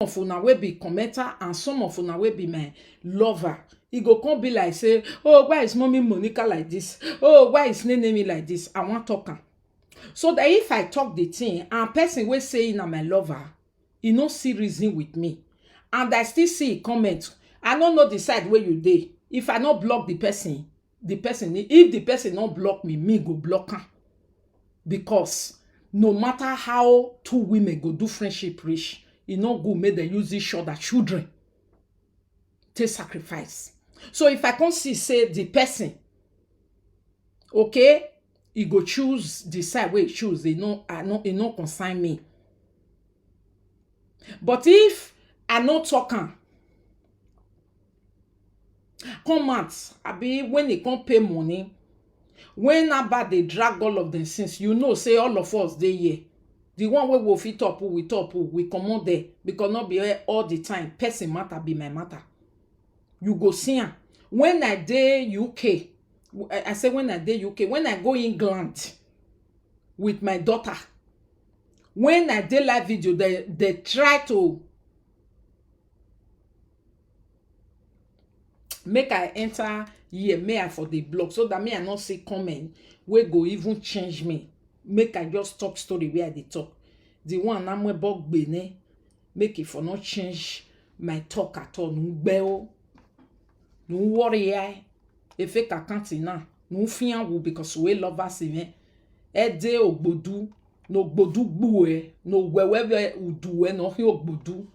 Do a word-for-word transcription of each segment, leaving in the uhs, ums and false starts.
of una wey be commenter and some of una wey be my lover, e go come be like say, "Oh, why is Mommy Monica like this? Oh, why is Nene me like this?" I wan talk am. So that if I talk the thing and person wey say na my lover, e no see reason with me, and I still see e comment, I no know the side wey you dey. If I no block the person, the person, if the person no block me, me go block am. Because no matter how two women go do friendship reach, e no good make dem use each other children take sacrifice. So if I come see say the person, okay, e go choose the side wey e choose, e no, I no, e no concern me. But if I no talk am, come out, abi when e come pay money, when Abba dey drag all of them since, you know say all of us dey here. The one wey we fit top, we top, we comot there, because no be all the time person matter be my matter. You go see am. When I dey U K, I I say when I dey U K, when I go England with my daughter, when I dey live video, they, they try to make I enter here, make I for dey block, so that me I no see comment wey go even change me. Make I just talk story wey I dey talk. The one na mwe bog gbene, make e for no change my talk at all. Nu gbe o, nu worry I. E fake account na, nu fian wu because we lovers event. E de ogbodu, no gbodu gbu e, no wewe we udu e, no hi ogbodu.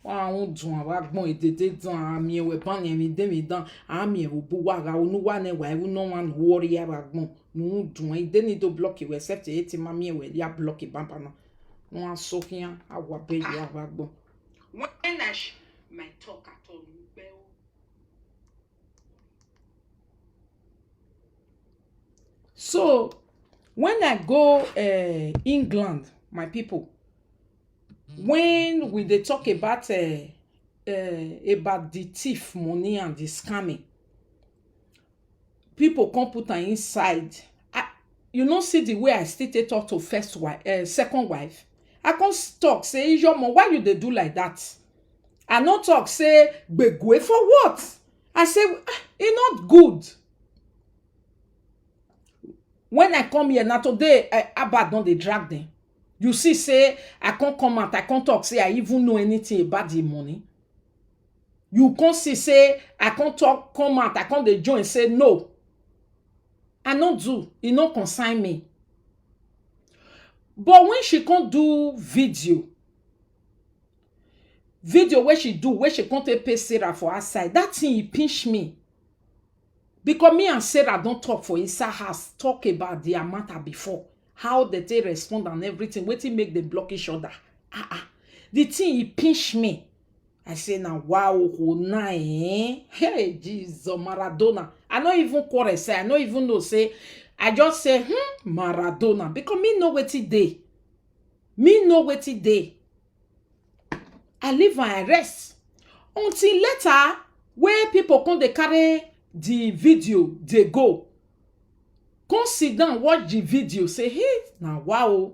Wa un dun wa gbon edede dan, ami ewe ban emi de mi dan, ami ewe bu wa ga onu wa ne wa ewu no wa nu worry I wa gbon. Nu dun e de ni do block we, except e ti ma mi ewe ya block baba na. Nu a so kian, a wa be ya wa gbon. When I sh-, my talk at all, nu gbe o. So when I go uh, England, my people, when we dey talk about uh, uh, about the thief money and the scamming, people come put am inside. I, you no see the way I still take talk to first wife, uh, second wife. I come s- talk say, "Ijomo, why you dey do like that?" I no talk say, "Gbegwe for what?" I say, "Ah, e not good." When I come here, na today I, Abba don dey drag them. You see say I can't come out, I can't talk say I even know anything about the money. You can't see say I can't talk, come out, I can't dey join say no. I no do, e no concern me. But when she can't do video, video where she do, where she can't take pay Sarah for her side, that thing e pinch me. Because me and Sarah don't talk for inside house, talk about the matter before. How they take respond and everything, wetin make them block each other. Ah ah. The thing e pinch me. I say, "Na wow, ho na eh." Hey, Jesus, Maradona. I no even quarrel say, I no even know say. I just say, "Hmm, Maradona." Because me know wetin dey. Me know wetin dey. I leave and I rest. Until later, where people come dey carry the video dey go. Come sit down, watch the video, say, "Hey, na wow."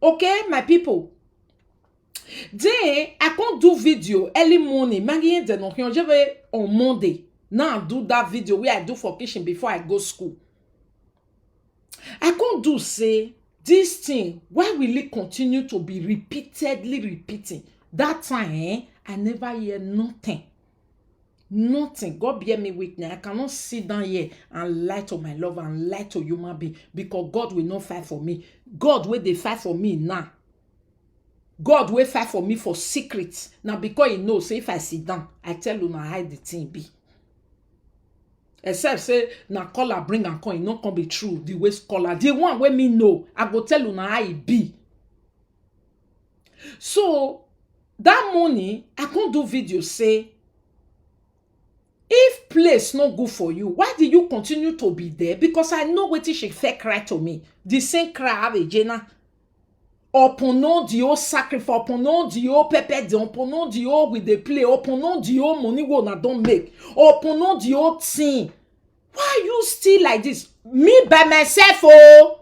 Okay, my people. Then I come do video early morning. Maggie de no on Monday. Now I do that video where I do for kitchen before I go school. I come do say this thing, why will it continue to be repeatedly repeating? That time, eh, I never hear nothing. Nothing. God bear me witness. I cannot sit down here and lie to my love and lie to human being, because God will not fight for me. God wey dey fight for me now. God wey fight for me for secret. Now because he knows say if I sit down, I tell una how the thing be. Except say na caller bring am come, e no come be true. The way caller, the one wey me know, I go tell una how e be. So that morning, I come do video say, if place no good for you, why do you continue to be there? Because I know wetin she fit cry to me. The same cry have a Jena. Upon all the old sacrifice, upon all the old pepper, the upon all the old with the play, upon all the old money we una don make, upon all the old thing. Why are you still like this? Me by myself, oh.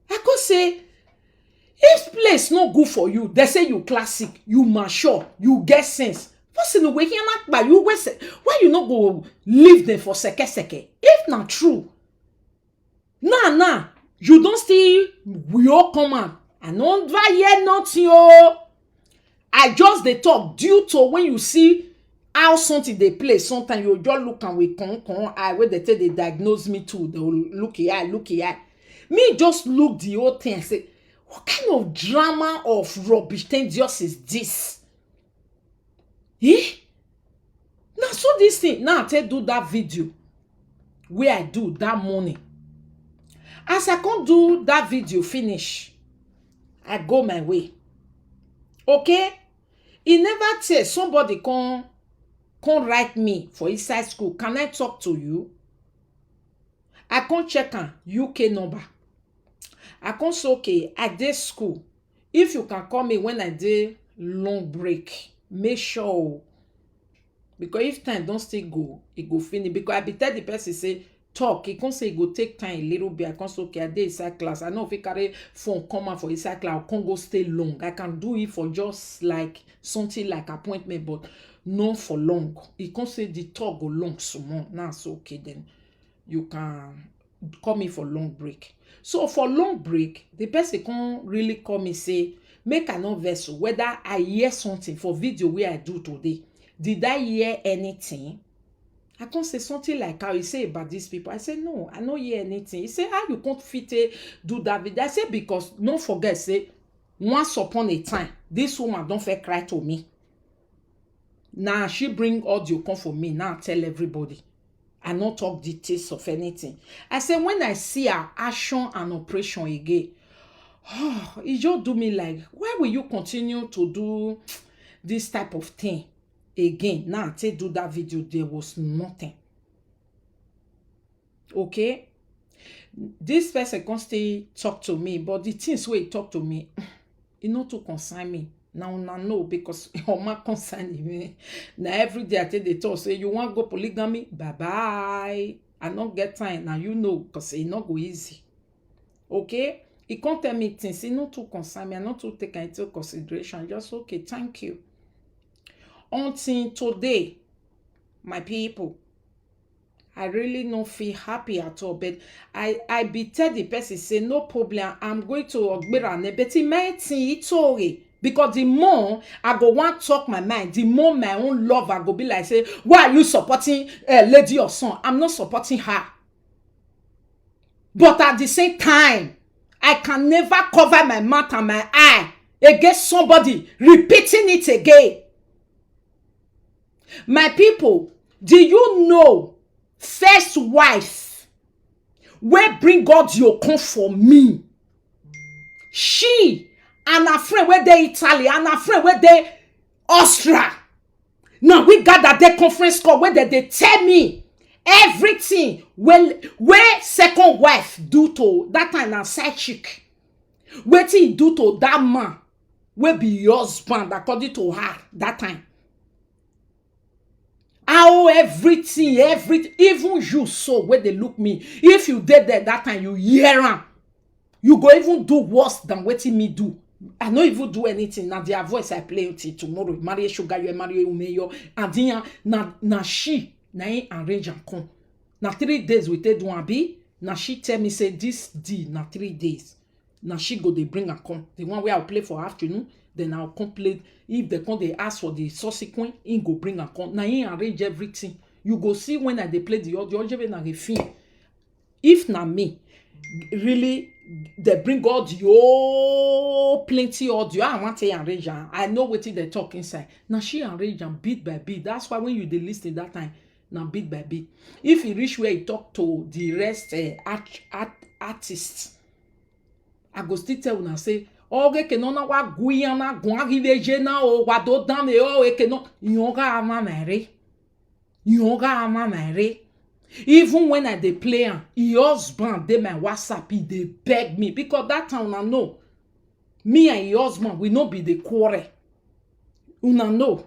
I go say, If place no good for you, they say you classic, you mature, you get sense. Person wey hear na kpa you wey say, why you no go leave them for seke seke? If na true, now now you don still we all come out. I no ever hear nothing oh. I just dey talk due to when you see how something dey play. Sometimes you just look am with con con eye wey dey take dey diagnose me too. They will look e eye, look e eye. Me just look the whole thing and say, what kind of drama of rubbish ten just is this? Eh? Na so this thing now I take do that video wey I do that morning. As I come do that video finish, I go my way. Okay? E never tey somebody come come write me for inside school, can I talk to you? I come check am, U K number. I come say, okay, I dey school. If you can call me when I dey long break, make sure o. Because if time don still go, e go finish. Because I be tell the person say, talk. E come say e go take time a little bit. I come say, okay, I dey inside class. I no fit carry phone come out for inside class. I come go stay long. I can do it for just like something like appointment, but not for long. E come say the talk go long small. Now I say, okay then, you can call me for long break. So for long break, the person come really call me say, make I no vex o, whether I hear something for video wey I do today. Did I hear anything? I come say something like how you say about these people. I say, no, I no hear anything. He say, how you come fit take do that video? I say, because no forget say, once upon a time, this woman don first cry to me. Now she bring audio come for me. Now tell everybody. I no talk details of anything. I say when I see her action and operation again, oh, e just do me like, why will you continue to do this type of thing again? Now I take do that video, there was nothing. Okay? This person come still talk to me, but the things wey e talk to me, e no too concern me. Na una know because e ma concern me. Na every day I take dey talk say, you wan go polygamy? Bye bye. I no get time. Na you know, because e no go easy. Okay? E come tell me things, e no too concern me. I no too take am into consideration. Just, okay, thank you. Until today, my people, I really no feel happy at all, but I I be tell the person say, no problem, I'm going to ogbera ne, but e my thing e tori, because the more I go wan talk my mind, the more my own love I go be like say, why are you supporting uh, Lady Osun? I'm not supporting her. But at the same time, I can never cover my mouth and my eye against somebody repeating it again. My people, do you know first wife wey bring audio come for me? She and her friend wey dey Italy and her friend wey dey Austria. Now we gather the conference call where they, they tell me everything wey wey second wife do to that time na side chick. Wetin he do to that man wey be your husband according to her that time. How everything, everything, even you so wey dey look me, if you dey there that time, you hear am, you go even do worse than wetin me do. I no even do anything. Na their voice I play until tomorrow. Marry sugar, you marry umeyo. And then na na she na him arrange and come. Na three days we take do am, abi? Na she tell me say this deal na three days. Na she go dey bring am come. The one wey I play for afternoon, then I come play. If they come dey ask for the subsequent, he go bring am come. Na him arrange everything. You go see when I dey play the audio, audio na the film. If na me, really, they bring audio, plenty audio. I want to arrange am. I know wetin they talk inside. Na she arrange am bit by bit. That's why when you dey listen that time, na bit by bit. If e reach where e talk to the rest uh, art, art, artists, I go still tell una say, oge ke no na wa guya na gwa give eje na o wa do dan e o e ke no yonga ama mere. Yonga ama mere. Even when I dey play am, e husband dey my WhatsApp, e dey beg me because that time una know me and e husband we no be dey quarrel. Una know.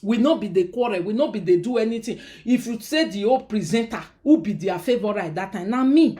We no be dey quarrel, we no be dey do anything. If you say the old presenter, who be their favorite that time? Na me.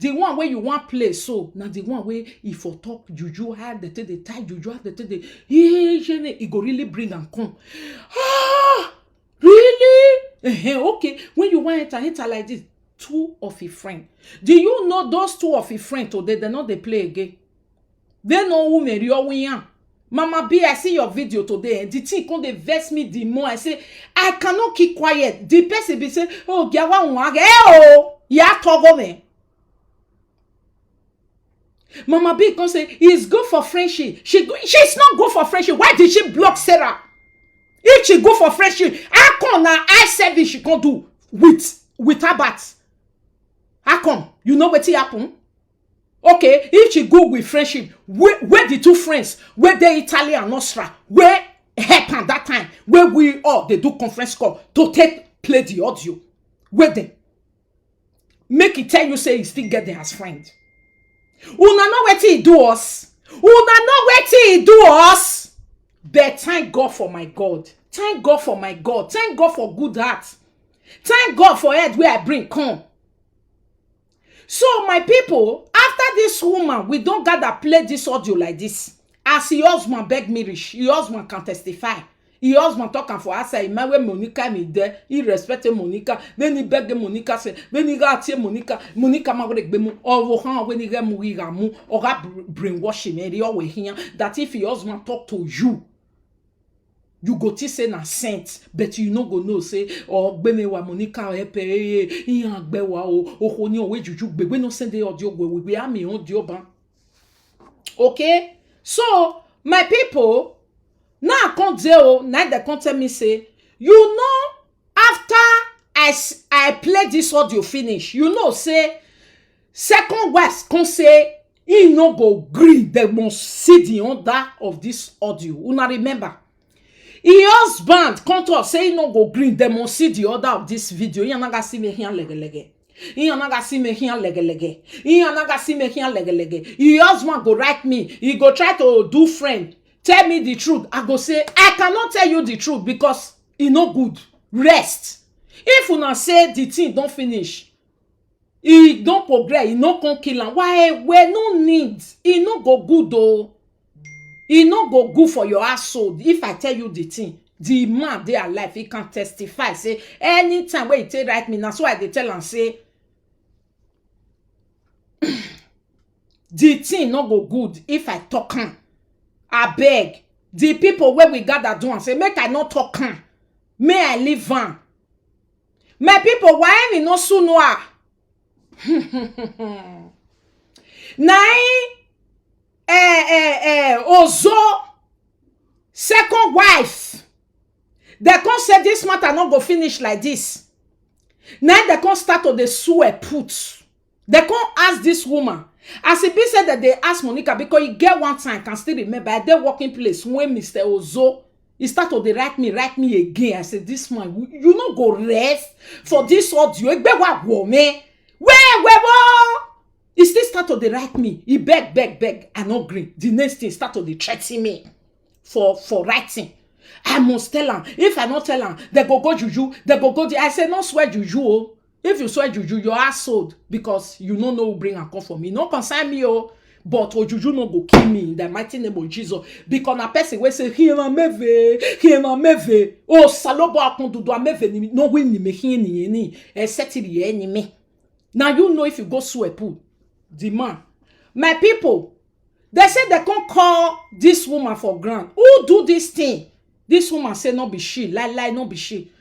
The one wey you wan play so, na the one wey e for talk juju, how dem take dey tie juju, how dem take dey, he, he, he, he go really bring am come. Ah, really? Uh-huh, okay. When you wan enter, enter like this. Two of his friend. Do you know those two of his friend today, dem no dey play again? They know who Mary Owiyan. Mama B, I see your video today, and the thing come dey vex me the more. I say, I cannot keep quiet. The person be say, oh, Giawa Nwage, eh, oh, ya togo me. Mama B come say, it's good for friendship. She go, she's not good for friendship. Why did she block Sarah? If she go for friendship, how come na eye service she come do with, with Albert? How come? You know wetin happen? Okay, if she go with friendship, where, where the two friends, where dey Italy and Austria, where help am that time, where we all dey do conference call to take play the audio, where dem? Make e tell you say e still get dem as friend. Una know wetin e do us? Una know wetin e do us? But thank God for my God. Thank God for my God. Thank God for good heart. Thank God for head wey I bring come. So, my people, after this woman, we don gather play this audio like this. As her husband beg me reach, her husband can testify. Her husband talk am for outside, man wey Monica me there, he respected Monica, then he begged Monica, say, then he got here Monica, Monica ma go dey gbemu, or wo han when he get mu, he ga mu, or ga br-, brainwash him, and he always hear that if your husband talk to you, you go think say na saint, but you no go know say, or gbeme wa Monica epe, eh, eh, iyan gbe wa o, o ko ni owe juju gbe, we no send the audio gbe, we, we am audio ban. Okay? So, my people, now I come there, oh, now they come tell me say, you know, after I, s-, I play this audio finish, you know say, second wife come say, he no go gree, they must see the order of this audio. Una remember, him husband come talk say he no go gree, they must see the order of this video. He anaga see me here lege lege. He anaga see me here lege lege. He anaga see me here lege lege. Him husband go write me. He go try to do friend. Tell me the truth. I go say, I cannot tell you the truth because e no good. Rest. If una say the thing don finish, e don progress, e no come kill am. Why? We no need. E no go good o. E no go good for your household. If I tell you the thing, the man dey alive, he can testify say anytime wey he take write me, na so I dey tell am say the thing no go good if I talk am. Abeg, the people wey we gather do am say make I no talk am, may I leave am. My people, why me no sue Noah? Na him, eh, eh, eh, Ozo second wife. They come say this matter no go finish like this. Now they come start to dey sue put. They come ask this woman. As e be say that they ask Monica, because e get one time, I can still remember, I dey working place when Mister Ozo, he start to dey write me, write me again. I say, this man, you, you no go rest for this audio. Egbe wa wo me. Where, where, wo? still start to dey write me. He beg, beg, beg. I no gree. The next thing start to dey threaten me for, for writing. I must tell am. If I no tell am, they go go juju. They go go. The, I say, no swear juju o. If you swear juju, your ass sold because you no know who bring am come for me. No concern me o. But ojuju no go kill me in the mighty name of Jesus. Because na person wey say, "Hina meve, hina meve." Oh, salobo akundudu ameve ni, no win ni me, hini ni. Except the enemy. Now you know if you go swear put the man. My people, they say they can't call this woman for ground. Who do this thing? This woman say no be she. Lie, lie, no be she.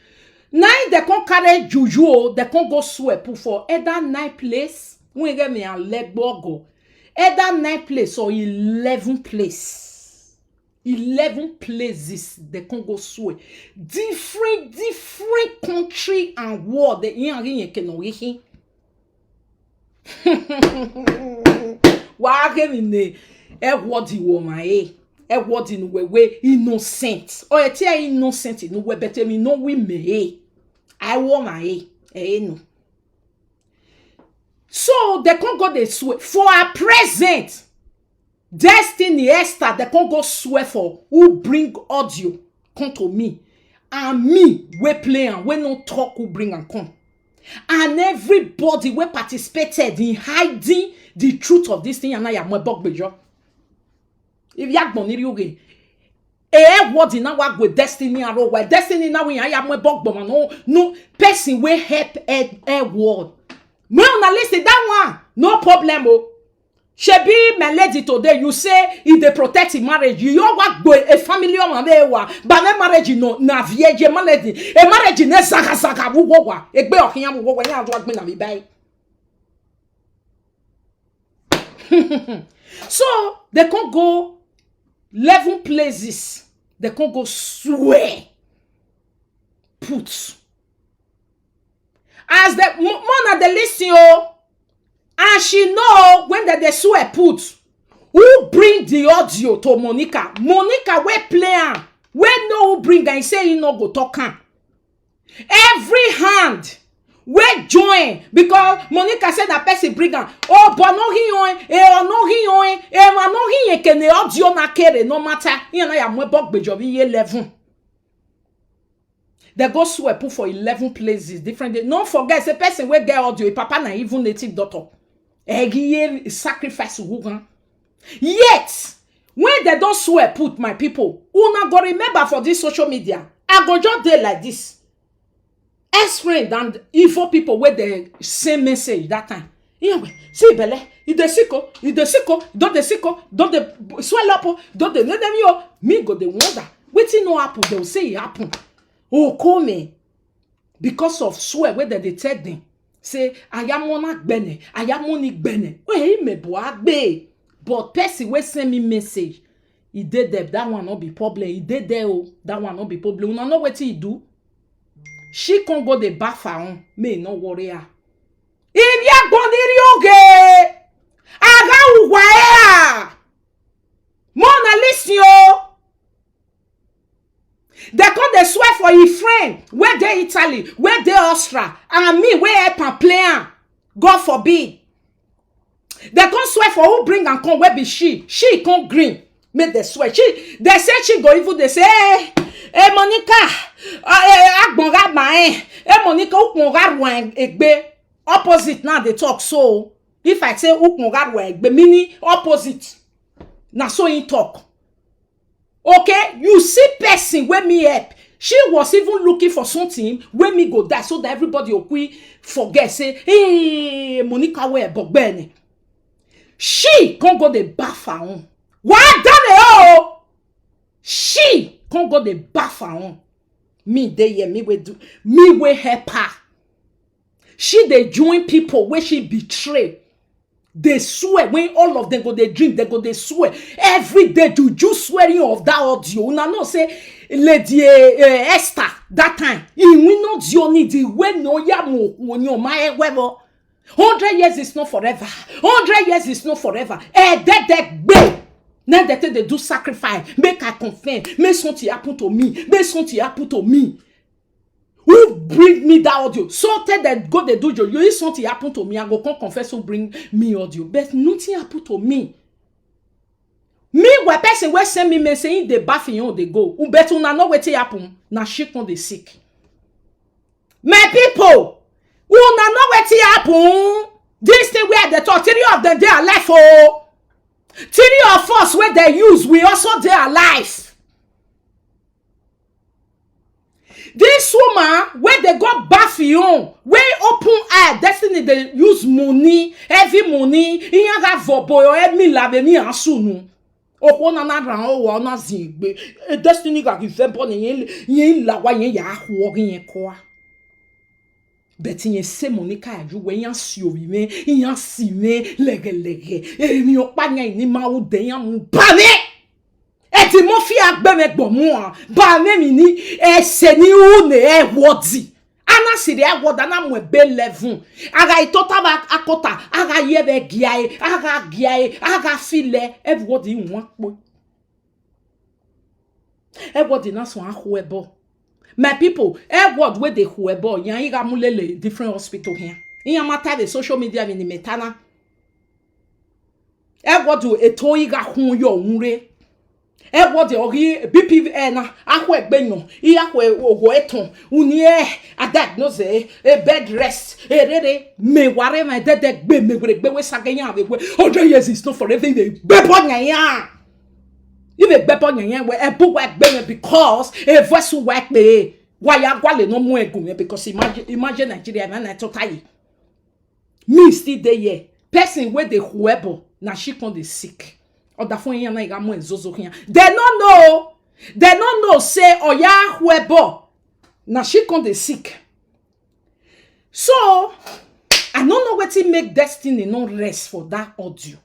Now they can't carry juju o, they can't go swear put for either nine place. We get me a leg bogo. Either nine place or eleven place. Eleven places they can't go swear. Different, different country and world. They in, in, in, in, Wa ge mi ne, e wo di wo ma e. E wo di nu we we innocent. O e ti e innocent nu we bete mi no we me e. I wo ma e. E no. So they can't go dey swear for her present. Destiny Esther, they can't go swear for who bring audio come to me. And me, we play and we no talk who bring and come. And everybody we participated in hiding the truth of this thing, and I am a bugbejo. If you are born in you, eh, what in our with destiny and all, destiny now we I am a bugbejo. No, no person will help a, a word. Me on a list that one, no problem. Oh. Shebi my lady today, you say if they protect in marriage, you your work go a family of my wa, but a marriage no na vieje my lady, a marriage ne zaga zaga wuwa, a gbe ohian wuwa ya do agbe na mi bai. So they can't go eleven places, they can't go swear put. As the mo- Mona the listen oh, and she know when that they swear put. Who bring the audio to Monica? Monica we play am. We know who bring and say he no go talk am. Every hand we join because Monica said that person bring am. Oh, but no he on, eh, oh, no he on, eh, ma no he can the audio na kere no matter. You know, I'm a bug bejobi eleven. They go swear put for eleven places, different day. No forget, say person wey get audio, him papa na even native doctor. Egi ye sacrifice wugan. Yet, when they don't swear put, my people, una go remember for this social media, I go just dey like this. Ex-friend and evil people wey dey send message that time. Iyanwe, see belle, e dey sick o, e dey sick o, don dey sick o, don dey swell up o, don dey enemy o. Me go dey wonder, wetin no happen, they will say e happen. Oh, come, because of swear wey dem dey tell dem say, "Ayamona gbene, ayamoni gbene." Wey e me bo agbe. But person wey send me message, e dey there. That one no be problem. E dey there o. That one no be problem. Una know wetin e do? She come go dey baff her own. Me no worry her. Ibi agboniri oge. Aga ugwa ea. Mona listen o. They come dey swear for him friend wey dey Italy, wey dey Austria, and me wey help am play am. God forbid. They come swear for who bring am come, wey be she. She come green. Make they swear. She, they say she go even, they say, "Hey, hey Monica, uh, hey, agbonga ma eh. Hey Monica, ukmonga ruan egbe." Opposite now they talk so. If I say ukmonga ruan egbe, meaning opposite. Na so he talk. Okay, you see person wey me help. She was even looking for something wey me go die so that everybody go quick forget say, "Hey, Monica wey bogbene." She come go dey baff her own. Why done o? She come go dey baff her own. Me dey here, me wey do, me wey help her. She dey join people wey she betray. They swear when all of them go dey drink, they go dey swear. Every day, juju swearing of that audio. Una know say Lady eh, eh, Esther, that time, he win not your need, the way no ya mo, mo, no, my, eh, webo. Hundred years is not forever. Hundred years is not forever. Eh, dead, dead, gbe. Now they take they do sacrifice. Make I confirm. Make something happen to me. Make something happen to me. Who bring me that audio? So tell them go dey do your, you, if something happen to me, I go come confess who bring me audio. But nothing happen to me. Me, where person wey send me message, him dey baff, him own dey go. U bet una know wetin happen. Na she come dey sick. My people, una know wetin happen. This thing wey I dey talk, three of them dey alive. Oh, three of us wey dey use, we also dey alive. This woman wey dey go baff him own, wey open eye, Destiny dey use money, heavy money, iyan ga vobo yo emi la be mi asunu. Okwo na na ran o wa na zin gbe. E, Destiny ga ki fe bo ni yen, yen la wa yen ya ho yen ko a. But yen se Monica aju we yan si obi me, yan si me lege lege. E mi o pa yan ni ma u de yan mu ba me. E ti mo fi agbe me gbo mu a. Ba me mi ni e se ni u ne e wodi. Ana si de e wodi ana mu e be eleven. Aga itota ba akota, aga ye be giae, aga giae, aga file e wodi won po. E wodi na so a ho e bo. My people, e wodi we dey ho e bo. Yan iga mu lele different hospital here. Iyan matter the social media mi ni metana. E wodi e to iga hun yo unre. E wodi o gi B P N na, a ho e gbe yan, i a ho e ogo e ton. Uni e a diagnose e, e bed rest. E re re me ware me de de gbe me were gbe we sage yan we we. Hundred years is not forever. Ibe gbe bo nya ya. Ibe gbe bo nya ya we e bu we gbe me because e voice we pe. Wa ya gwa le no mu egun me because imagine, imagine Nigeria na na total. Me still dey here. Person wey dey whoever, na she come dey sick. Other phone here na iga mo enzozo here. They no know. They no know say oya whoever, na she come dey sick. So I no know wetin make Destiny no rest for that audio.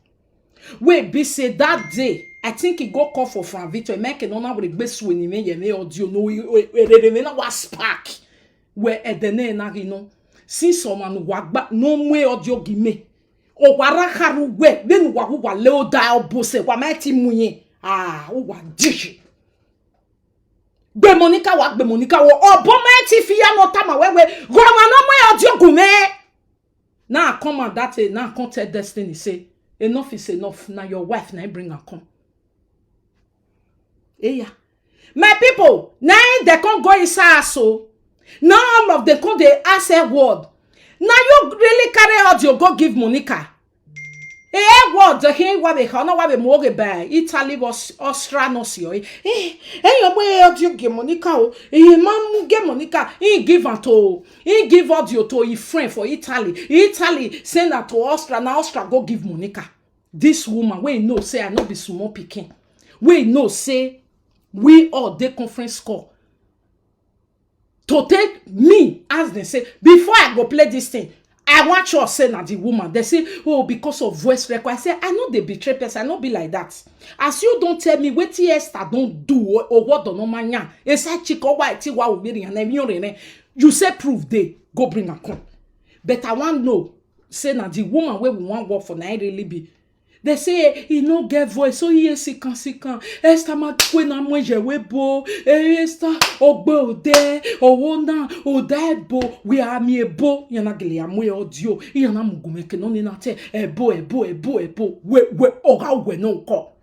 Wey be say that day, I think he go call for Frank Victor, e make no na we gbe sueni me ye me audio no e, e, e, e, me na wa spark. We edene na gi no. Since someone wa gba no mwe audio gi me. O wa ra haru we, me nu wa hu wa le o da o bo se wa ma ti mu yin. Ah, o wa dishi. Gbe Monica wa, gbe Monica wo. O bo ma ti fi ya no tama we we. Go ma no mwe audio gu me. Now I come out that day, now I come tell Destiny say, enough is enough. Now your wife, now bring her come. Hey, yeah. My people, now they can't go inside so. Now all of them come they ask her word. Now you really carry audio go give Monica. Eh, word the hey wa be how no wa be mo ge ba Italy was Austria no si o. Eh, eh, your boy audio give Monica o. Eh, man mu give Monica. He give am to, he give audio to his friend for Italy. Italy send am to Austria. Now Austria go give Monica. This woman, we know say I no be small pikin. We know say we all dey conference call. To take me, as they say, before I go play this thing, I want you say na the woman. They say, oh, because of voice record. I say, I know they betray person. I no be like that. As you don't tell me what Esther don't do or, or what don't know manya. It's a chick or white wa ubiri and everyone. You say prove they go bring a come. But I want know, say na the woman where we want work for na really be. They say he no get voice, so he is sikan sikan. Esther ma kwe na mwe je we bo. Eh, Esther ogbe ode, owo na oda ebo. We are mi ebo. Yana gele ya mwe audio. Yana mugume ke no ni na te ebo ebo ebo ebo. We we oga we no ko.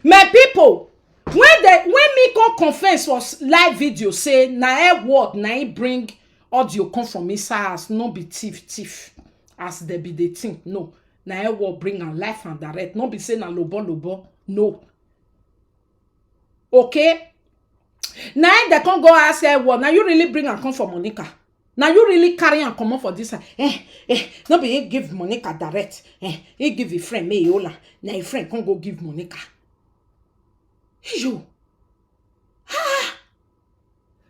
My people, when they when me come confess was live video say na e word na e bring audio come from inside house, no be thief thief as they be the thing. No, na e word bring am life and direct. No be say na lobo lobo. No. Okay. Now they can't go ask her what. Now you really bring and come for Monica. Now you really carry and come up for this. Eh, eh, no be he give Monica direct. Eh, he give a friend me yola. Now a friend can't go give Monica. You. Ah,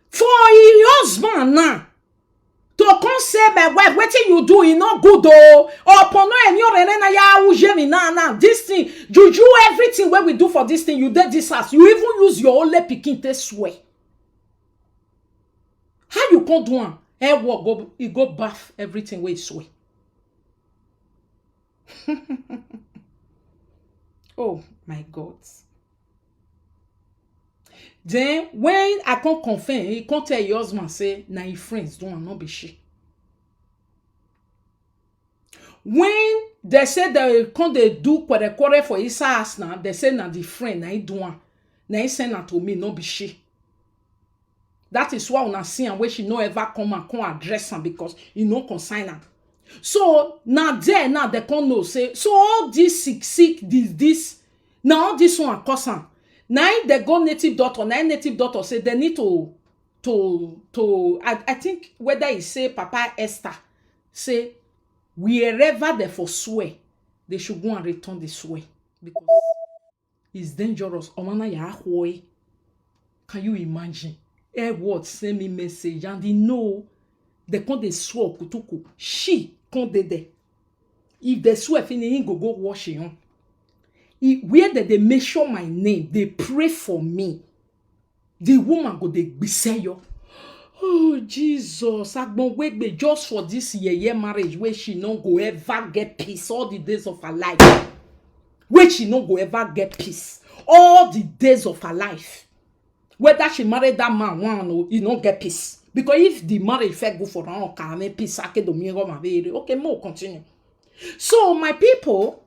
for your husband now. To come say my wife, wetin you do, e no good o. Upon no any rene na ya uje me now now. This thing, juju, everything wey we do for this thing, you dey this house. You even use your only pikin take swear. How you come do am? Eh, work go, e go baff everything wey e swear. Oh my God. Then when I come confirm, he come tell your husband say na him friends do am, no be she. When they say they come dey do kwere kwere for inside house now, they say na the friend na him do am, na him send am to me, no be she. That is why una see am wey she no ever come and come address am, because e no concern am. So na there now they come know say, so all this sick sick, this this, na all this one cause am. Na im they go native doctor, na im native doctor say they need to to to I, I think whether he say Papa Esther say wherever they for swear, they should go and return the swear, because it's dangerous. Omana ya ahwe. Can you imagine? Edward send me message and he know they come dey swear kutuku. She come dey there. If they swear finish, he go go wash him own. He, where they dey mention my name, they pray for me. The woman go dey gbese yo. Oh Jesus, agbonwegbe just for this yeye marriage where she no go ever get peace all the days of her life. Where she no go ever get peace all the days of her life. Whether she marry that man one or e no get peace. Because if the marriage fair go for round, can make peace. Akedomi go my baby. Okay, more continue. So my people,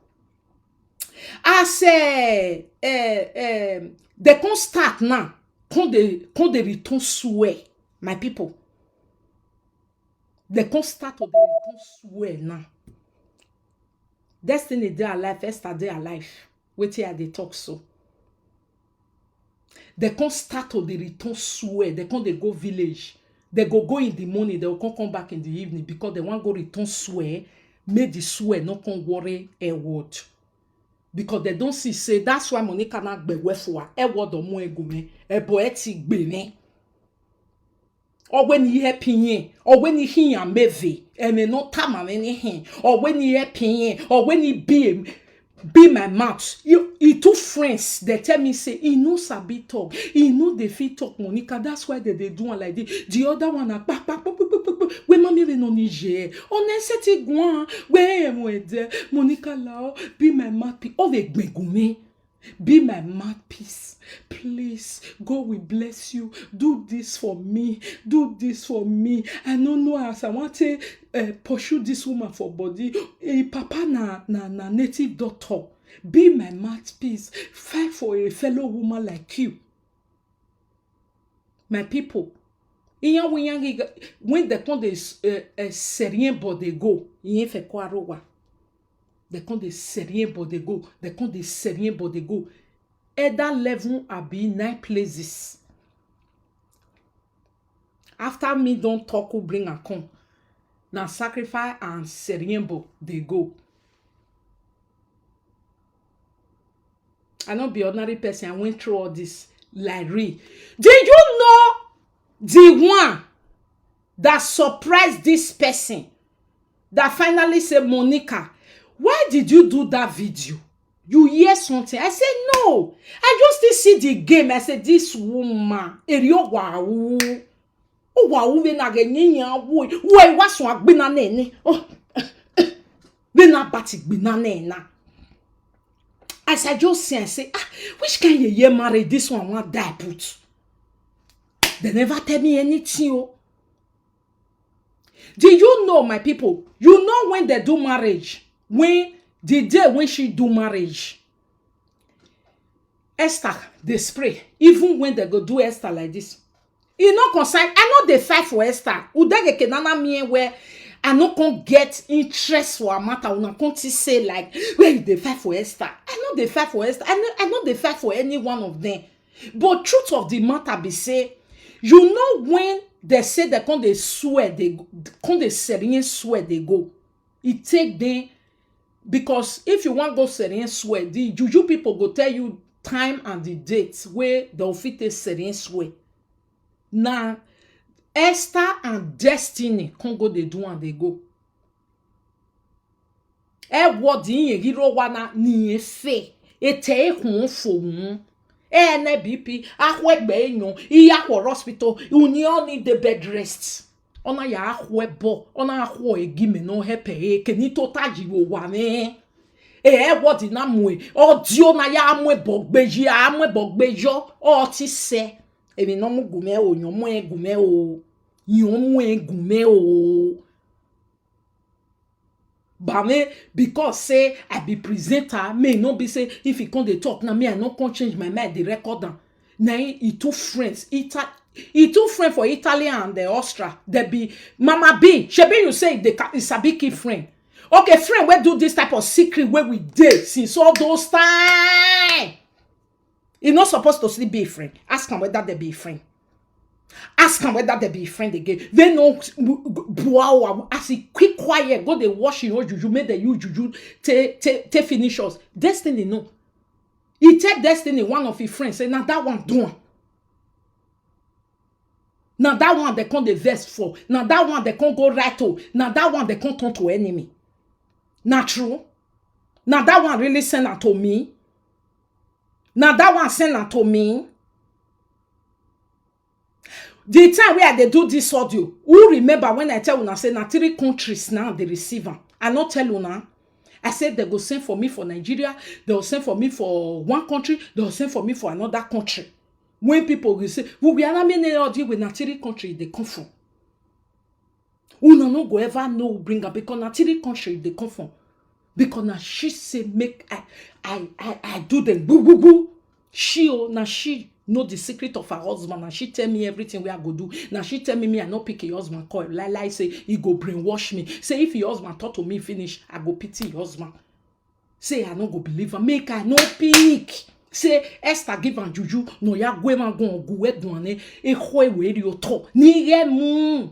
as uh, uh, um, they come start now, come they come they return swear, my people. They come start to dey return swear now. Destiny dey alive, Esther dey alive. Wetin I dey talk so? They come start to dey return swear. They come dey go village. They go go in the morning. They go come come back in the evening because they wan go return swear. Make the swear no come worry Edward. Because they don see say that's why Monica na gbegwe for her. Edward omo egume. Ebo eti gbene. Or when he happy yen, or when he hin and meve, and may not tam and anything, or when he happy yen, or when he be be my mouth. You, he two friends, they tell me say he no sabi talk, he no dey fit talk, Monica. That's why they dey do am like this. The other one na pa pa pa pa pa pa pa. When mommy we no need je, on a set it guan. Where am I there? Monica lao, be my mouthpiece. Oh, they gbegume. Be my mouthpiece. Please, God will bless you. Do this for me. Do this for me. I no know as I want to uh, pursue this woman for body. Hey, papa na na na native doctor. Be my mouthpiece. Fight for a fellow woman like you. My people, iyan we yan when they come this uh, uh, serien but they go. Iyan fe kwa rowa. They come dey serien but they go. They come dey serien but they go. Either eleven abi nine places. After me don talk who bring am come. Na sacrifice and serien but they go. I no be ordinary person. I went through all this like real. Do you know the one that surprised this person that finally say, Monica, why did you do that video? You hear something? I say no. I just still see the game. I say this woman, Erio Wau. Oh wow, we na ge nyinya wo. Wo e waso agbina na ni. Oh. We na bati gbina na na. As I just say, I say, ah, which kind of year married this one want die put? They never tell me anything. Oh. Do you know, my people? You know when they do marriage? When the day when she do marriage, Esther, they spray. Even when they go do Esther like this, e no concern. I no dey fight for Esther. Udege kenana me where I no come get interest for her matter. Una come to say like, where you dey fight for Esther? I no dey fight for Esther. I no, I no dey fight for any one of them. But truth of the matter be say, you know when they say they come dey swear, they come dey serene swear they go. It take them, because if you wan go serene swear, the juju people go tell you time and the date wey dem fit take serene swear. Na Esther and Destiny come go dey do am dey go. E word yin hiro wana ni efe. Ete ehun fohun. E ne B P, ahwe gbe enyo, iya for hospital, uni oni dey bed rest. Ona ya ahwe bo, ona ahwe egi me no hepe e, keni to taji wo wa me. Eh, what did not move? Oh, Dio na ya mwe bogbeji, amwe bogbejo, oh, ti se. Emi no mu gume o, nyo mwe gume o, nyo mwe gume o. But me, because say I be presenter, me no be say if he come dey talk now, me I no come change my mind, the record am. Na him, he two friends, Ita-, he two friend for Italy and the Austria. They be Mama B. Shebi you say they ca-, he sabi keep friend. Okay, friend wey do this type of secret wey we dey since all those time. He not supposed to still be a friend. Ask am whether they be a friend. Ask am whether they be a friend again. They no buawa as he quick quiet. Go dey wash your juju, make the you juju take take take finish us. Destiny no. He tell Destiny, one of his friends, say, "Now that one do am. Now that one they come dey vex for. Now that one they come go right to. Now that one they come turn to enemy." Na true. Now that one really send am to me. Now that one send am to me. The time wey I dey do this audio, who remember when I tell una say na three countries now dey receive am? I no tell una. I said they go send for me for Nigeria, they go send for me for one country, they go send for me for another country. When people will say, "We will allow me audio with na three country they come from." Una no go ever know bring am because na three country they come from. Because na she say make I I I, I do them boo boo boo. She oh, na she know the secret of her husband. Na she tell me everything wey I go do. Na she tell me, me I no pick her husband call. Like like say he go brainwash me. Say if your husband talk to me finish, I go pity your husband. Say I no go believe am. Make I no pick. Say Esther give am juju. No ya gwe ma gun ogu we dun ane. E ho e we ri oto. Ni ye mu.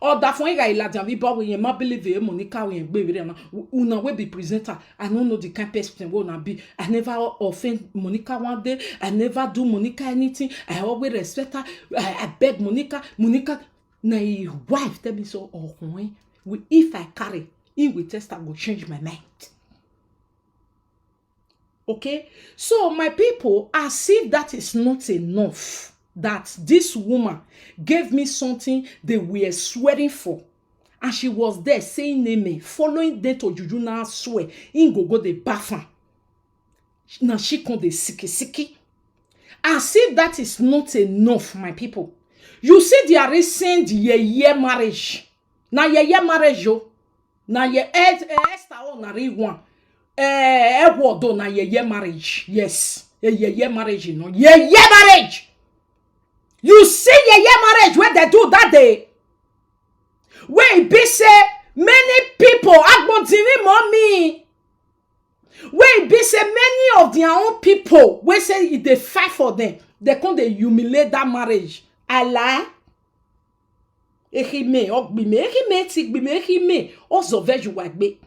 Oda fun iga iladi avi ba we yen ma believe e Monica we yen gbe vere na. Una we be presenter. I no know the kind person wey una be. I never offend Monica one day. I never do Monica anything. I always respect her. I, I beg Monica. Monica, na him wife tell me so. Oh, we, if I carry, he will test, I go change my mind. Okay? So, my people, as if that is not enough, that this woman gave me something they were swearing for, and she was there saying amen, following them to juju na swear, he go go the bathroom. Now she come the siki siki. As if that is not enough, my people. You see their recent year year marriage. Now year year marriage, yo. Now year Esther on na real one. Eh, Edward on na year year marriage. Yes. A year year marriage, you know. Year year marriage. You see year year marriage where they do that day. Where it be say many people agbontinrin mommy. Where it be say many of their own people wey say if they fight for them, they come dey humiliate that marriage. I lie. Ehime, ogbime, ehime ti gbime, ehime, ozo veju wa gbe.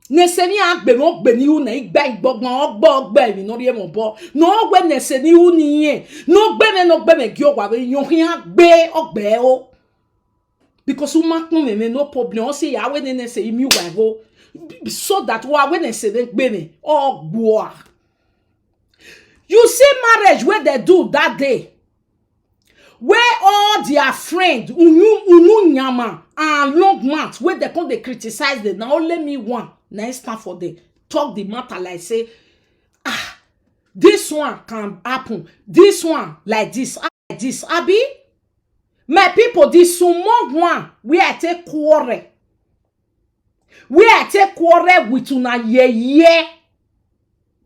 Nesemi agbe mo gbe ni una igba igbogbo ogbo ogbe mi no rie mo bo. No we nese ni uni yen. No gbe me, no gbe me gi owa we yon hin agbe ogbe o. Because u ma pon me, me no problem. O se ya we ne nese imi wa go. So that wa we nese ne gbe me. Ogbo a. You see marriage where they do that day. Where all their friend, unu, unu nyama, and long mouth, where they come they criticize them. Now only me one. Now it's time for them. Talk the matter like say, ah, this one can happen. This one like this, ah, like this. Abi, my people, this small one, we I take quarrel. We I take quarrel with una ye ye.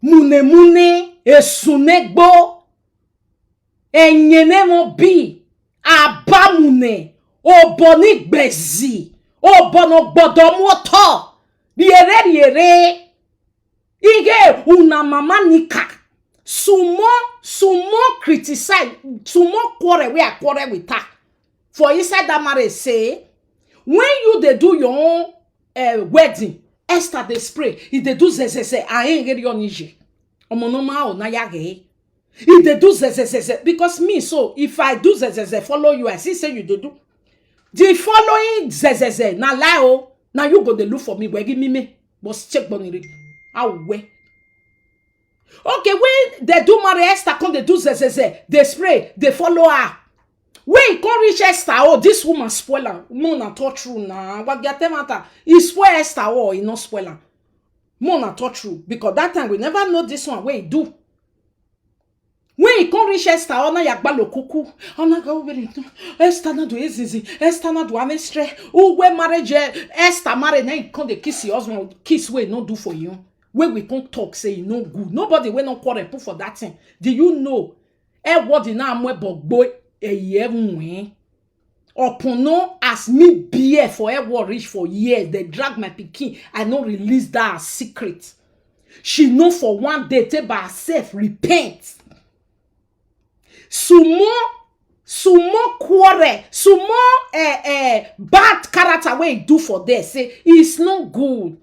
Mune mune, esunegbo. Enyene mo bi. Abamune. Oboni gbezi. Obono gbodomoto. Riere riere. Ige una mama nika. Sumo, sumo criticize, sumo quarrel where I quarrel with her. For inside that marriage say, when you dey do your own uh, wedding, Esther dey spray, he dey do zezeze, I ain't get your nije. Omo no ma o na ya ge. He dey do zezezeze because me so if I do zezeze follow you, I see say you dey do. The following zezeze na lie o. Now you go dey look for me, wegi me me. But check bonire. How we? Okay, when they do marry Esther, come they do zezeze, they spray, they follow her. Wey e come reach Esther, oh, this woman spoil am. Mo na talk true na. Wagya tell matter. E spoil Esther, oh, e no spoil am. Mo na talk true, because that time we never know this one wey e do. When e come reach Esther, ona ya gbalo kuku. Ona ga ubere. Esther na do ezizi. Esther na do anestre. Uwe marriage, eh, Esther marry, na e come dey kiss your husband, kiss wey e no do for you. Wey we come talk say e no good. Nobody wey no quarrel put for that thing. Do you know? E word na amwe bogbo eye nwe. Upon no, as me bear for e word reach for years, they drag my pikin. I no release that secret. She know for one day, take by herself, repent. Sumo, sumo quarrel, sumo, eh, eh, bad character wey e do for there. Say, it's no good.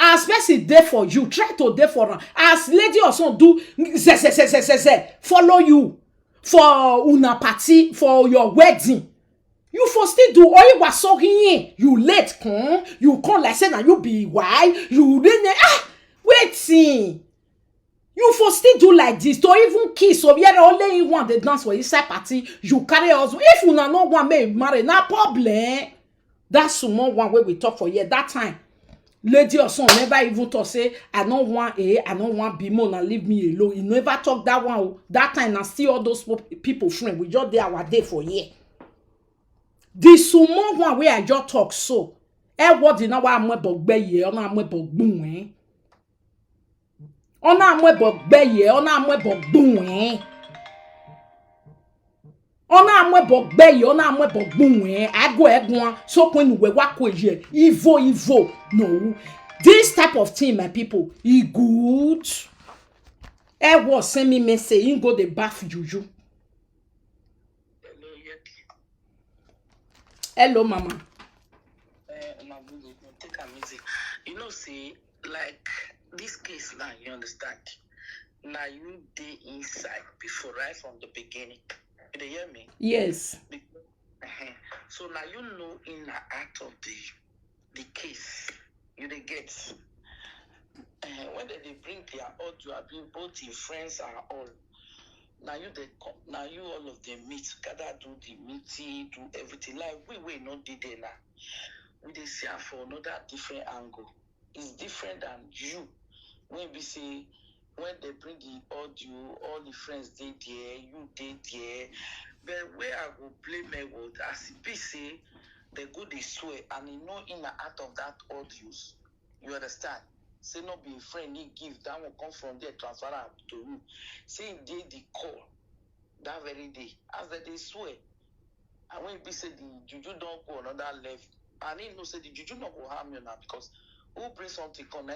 As person dey for you, try to dey for am. As Lady Osun do, ze, ze, ze, ze, ze, ze, follow you for una party, for your wedding. You for still do, or you was so here, you late come, you come like say na you be why, you dey ne-, ah, wetin? You for still do like this, to even kiss, or yet only you want the dance for inside party, you carry us. If una no want me marry, na problem. That small one wey we talk for here, that time, Lady Osun never even talk say, "I no want A, I no want B, mo na leave me alone." He never talk that one. Oh. That time, na still all those po-, people friend. We just dey our day for here. The small one wey I just talk so, e word na wa amwe bogbe ye, ona amwe bogbun, eh? Ona amwe bogbe ye, ona amwe bogbun, eh? Ona amwe bogbe ye, ona amwe bogbun, eh? Ago egun, so when we wa ko ye, evil, evil. No. This type of thing, my people, e good. E was send me message, he go the bath juju. Hello, Yeti. Hello, Mama. Eh, una good evening. Take am easy. You know, see, like, this case now, you understand? Now you dey inside before, right from the beginning. You dey hear me? Yes. Because, uh-huh. So now you know in and out of the, the case. You dey get. Eh, when they, they bring their audio, I mean, both in friends and all. Now you they come, now you all of them meet, gather, do the meeting, do everything. Like we, we not did there now. We dey see am for another different angle. It's different than you. When we say, when they bring the audio, all the friends dey there, you dey there. But where I go blame my word, as e be say, they go dey swear, and e know in and out of that audios. You understand? Say no be a friend he give, that one come from there, transfer am to you. Say he dey the call that very day. As they dey swear, and when e be say the juju don go another level, and he know say the juju no go harm you now, because who bring something come, na